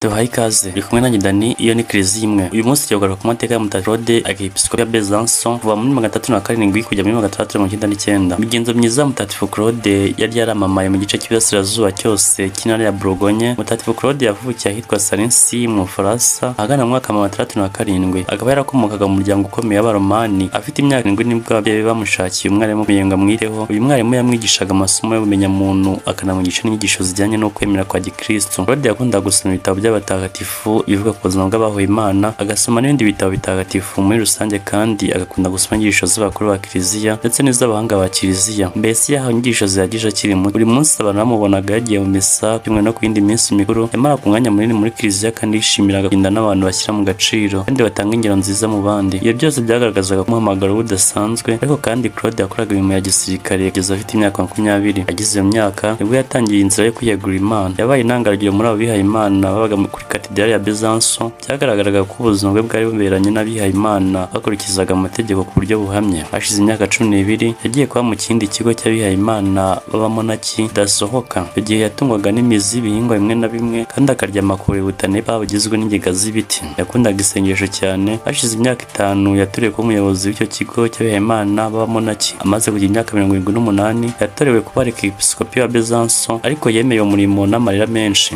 Duhaye ikaze, uri kumwe nanjye Dani, iyo ni Kiliziya Imwe. Uyu munsi tugiye kugaruka ku mateka ya Mutagatifu Claude, Arkiyepiskopi ya Besançon, kuva muri 307 kujya muri 699. Imigenzo myiza ya Mutagatifu Claude yari yaramamaye mu gice cy'iburasirazuba cyose cy'intara ya Bourgogne. Mutagatifu Claude yavukiye ahitwa Salency mu Bufaransa ahagana mu mwaka wa 607, akaba yarakomokaga mu muryango ukomeye w'Abaromani. Afite imyaka 7 nibwo ababyeyi be bamushakiye umwarimu ngo amwiteho. Uyu mwarimu yamwigishaga amasomo y'ubumenyamuntu, akanamwigisha n'inyigisho zijyanye no kwemera kwa gikristo. Claude yakundaga gusoma ibitabo by'abatagatifu bivuga ku buzima bw'abahowe Imana, agasoma n'ibindi bitabo bitagatifu muri rusange, kandi agakunda gusoma inyigisho z'abakuru ba kiliziya ndetse n'iz'abahanga ba kiliziya. Mbese yahawe inyigisho zihagije akiri muto. Buri munsi abantu bamubonaga yagiye mu misa kimwe no ku yindi minsi mikuru. Yamaraga umwanya munini muri kiliziya kandi yishimiraga kugenda n'abantu bashyira mu gaciro kandi batanga ingero nziza mu bandi. Ibyo byose byagaragazaga umuhamagaro we udasanzwe. Ariko kandi Claude yakoraga imirimo ya gisirikare kugeza afite imyaka 20. Agize iyo myaka nibwo yatangiye inzira yo kwiyegurira Imana. Yabaye intangarugero muri abo bihaye Imana babaga kuri katedrali ya Besançon. Byagaragaraga ko ubuzima bwe bwari buberanye n'abihaye Imana bakurikizaga amategeko ku buryo buhamye. Hashize imyaka 12 yagiye kuba mu kindi kigo cy'abihaye Imana b'abamonaki dasohoka. Icyo gihe yatungwaga n'imizi y'ibihingwa bimwe na bimwe kandi akarya amakuru butaneba bugizwe n'ingiga z'ibiti. Yakundaga isengesho cyane. Hashize imyaka 5 yatorewe kuba umuyobozi w'icyo kigo cy'abihaye Imana b'abamonaki. Amaze kugira imyaka 78 yatorewe kuba arkiyepiskopi wa Besançon, ariko yemeye umurimo n'amarira menshi.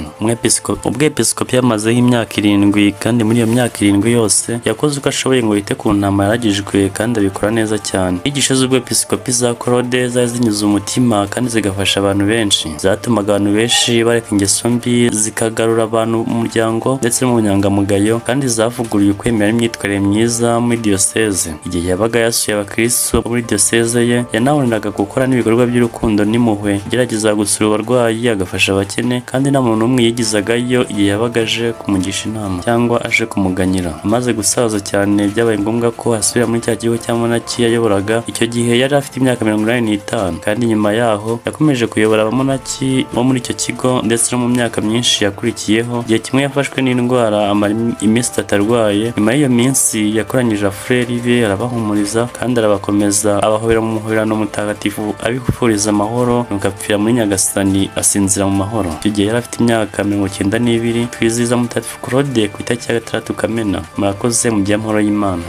Ubwepiskopi yamazeho imyaka 7, kandi muri iyo myaka 7 yose yakoze uko ashoboye ngo yite ku ntama yaragijwe, kandi abikora neza cyane. Inyigisho z'ubwepiskopi za Claude zari zinyuze umutima kandi zigafasha abantu benshi. Zatumaga abantu benshi bareka ingeso mbi, zikagarura abantu mu muryango ndetse no mu bunyangamugayo, kandi zavuguruye ukwemera n'imyitwarire myiza muri diyoseze. Igihe yabaga yasuye abakristo bo muri diyoseze ye, yanaboneraga gukora n'ibikorwa by'urukundo n'impuhwe. Yagerageza gusura abarwayi, agafasha abakene, kandi nta muntu n'umwe yigizagayo igihe yabaga aje kumugisha inama cyangwa aje kumuganyira. Amaze gusaza cyane byabaye ngombwa ko asubira muri cya kigo cya monaki yayoboraga. Icyo gihe yari afite imyaka 85, kandi nyuma yaho yakomeje kuyobora abamonaki bo muri icyo kigo ndetse no mu myaka myinshi yakurikiyeho. Igihe kimwe yafashwe n'indwara amara iminsi 3 arwaye. Nyuma y'iyo minsi yakoranyije abafureri be, arabahumuriza kandi arabakomeza, abahobera mu muhoberano mutagatifu, abifuriza amahoro, nuko apfira muri Nyagasani asinzira mu mahoro. Icyo gihe yari afite imyaka 92. Twizihiza Mutagatifu Claude ku itariki ya 6 Kamena. Murakoze, mugire amahoro y'Imana.